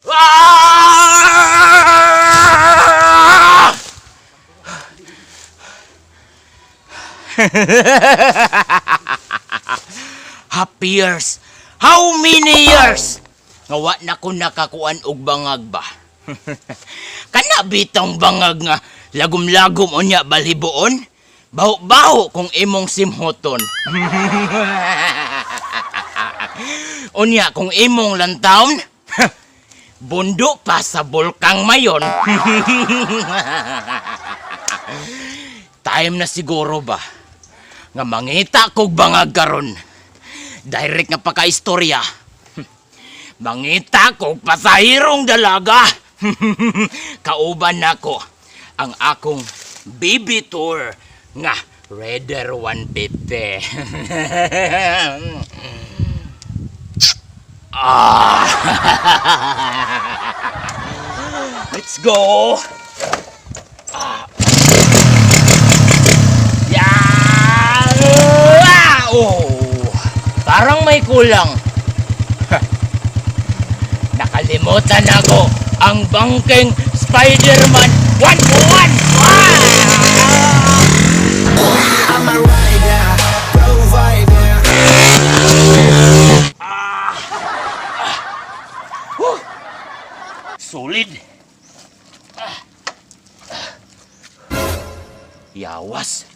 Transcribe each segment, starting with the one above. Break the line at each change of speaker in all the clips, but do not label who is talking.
Ah! Happy years. How many years? Nga wa na ko nakakuan og bangag ba? Kana bitong bangag nga lagom-lagom unya balhiboon? Baho-baho kung imong simhoton. Unya kung imong lantawn, bundo pa sa bulkang mayon. Time na siguro ba nga mangita kog bangag karon. Direct nga pakaistorya. Mangita kog pasahirong dalaga. Kauban nako ang akong baby tour nga Raider 150. Ah. Let's go. Ah. Yeah! Oh! Parang may kulang. Nakalimutan ako ang bangking Spider-Man 101! Ah!
I'm a rider, provider.
Whew! Solid. Ah. Yawas.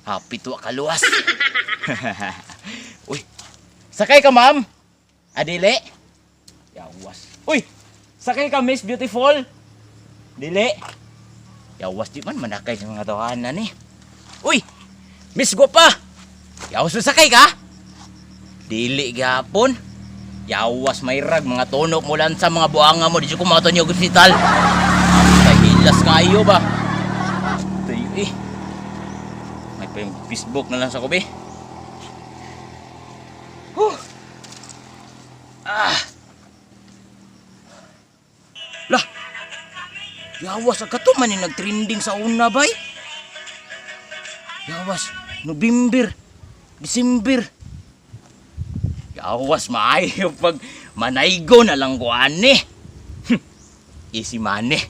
Happy to kaluwas. Uy. Sakay ka, ma'am? Adili? Yawas. Uy, sakay ka, Miss Beautiful? Dili. Yawas di man manakay sa mga tawanan ni. Uy, Miss Guapa. Yawas mo sakay ka? Dili gyapon. Yawas may rag mga tunok mo lang sa mga buanga mo di ko mga tunyo hospital. Kay hilas kayo ba? Tayo eh. May pa yung Facebook na lang sa kubi. Huh. Ah. Lah. Yawas ang kato man yung nagtrending sa una bay. Yawas, November, December. Yawas maayo pag manaygo na lang ko ani. Easy money.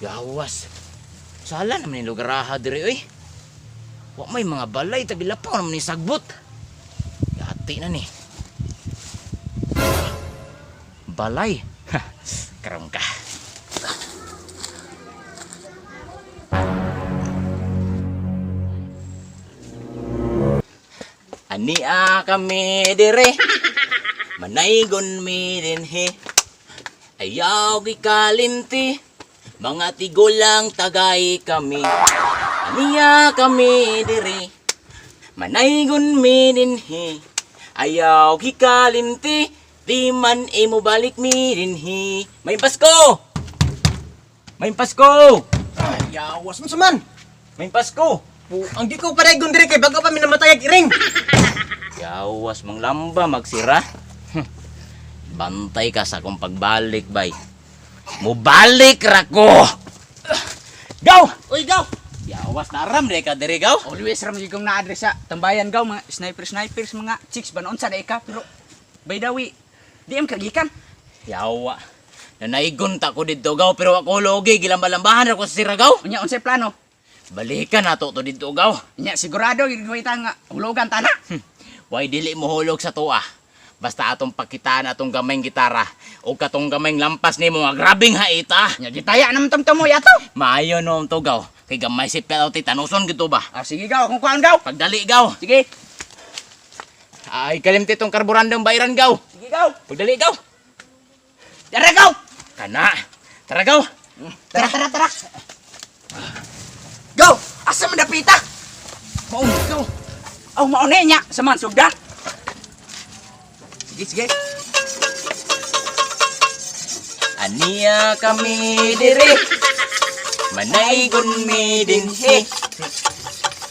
Yawas. Sala naman yung lugaraha diri oy. Wa may mga balay tagilapaw naman ni sagbot. Yati na ni. Balay. Karon ka. Ania kami dire. Manaygon mi dinhi. Ayaw gikalimti. Mga tigulang tagay kami. Ania kami dire. Manaygon mi dinhi. Ayaw gikalimti. Di man imo balik mi dinhi. May Pasko! May Pasko!
Yawas mo man.
May Pasko!
Ang di ko paregon dire kay bago pa mi namatay ag iring.
Yawas mang lamba magsira. Bantay ka sa akong pagbalik bay. Mubalik ra ko. Go!
Uy, gaw!
Yawas na ram de ka diri gaw.
Always ram gyud kong na-address sa tambayan gaw mga sniper snipers mga chicks ba noon sa ka pero by the way, di am kagikan.
Yawa. Nanaygon ta ko didto gaw pero ako logi gilamba-lambahan ra ko sa sira gaw.
Unya unsay plano?
Balikan nato to didto gaw.
Unya sigurado gyud ko nga hulugan ta na.
Why dili mo hulog sa tuwa? Basta atong pakitaan atong gamayng gitara o katong gamayng lampas nimo nga grabeng haita.
Unya gitaya naman tamtamoy ato.
Maayo no to gaw. Kay gamay si Pelaw tanuson gito ba?
Ah, sige gaw, akong kuan gaw.
Pagdali gaw.
Sige.
Ay, kalimti tong karburandong bayran gaw.
Sige gaw.
Pagdali gaw.
Tara gaw.
Kana. Tara gaw.
Tara tara tara. Gaw, asa man dapita?
Maun gaw.
Aw mao na nya sa man sugdan. Sige sige.
Aniya kami dire. Manaygon mi dinhi.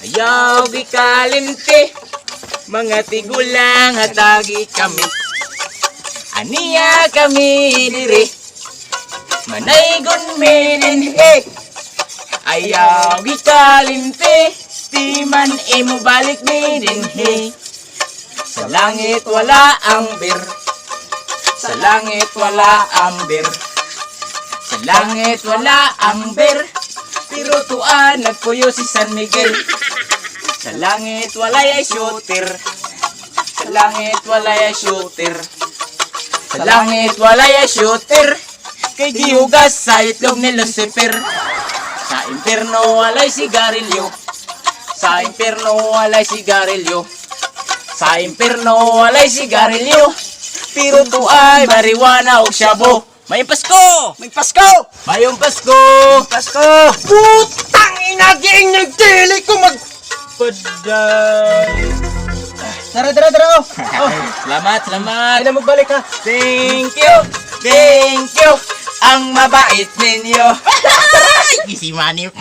Ayaw gikalimti. Mga tigulang hatagi kami. Aniya kami dire. Manaygon mi dinhi. Ayaw gikalimti. Di man imo balik mi dinhi. Sa langit wala ang bir. Langit wala amber. Sa langit wala amber. Pero tuan nagpuyo si San Miguel. Sa langit walay ay shooter. Sa langit walay ay shooter. Sa langit walay ay shooter. Kay gihugas sa itlog ni Lucifer. Sa impierno walay sigarilyo. Sa impierno walay sigarilyo. Sa impierno walay sigarilyo. Pero tuay marijuana og shabu. May Pasko!
May Pasko!
Mayong Pasko!
Pasko!
Putang ina, giing nagdili ko mag
Paday!
Tara, tara, tara, oh. Oh,
Salamat, salamat!
ay na magbalik ha.
Thank you! Thank you! Ang mabait ninyo! Easy money.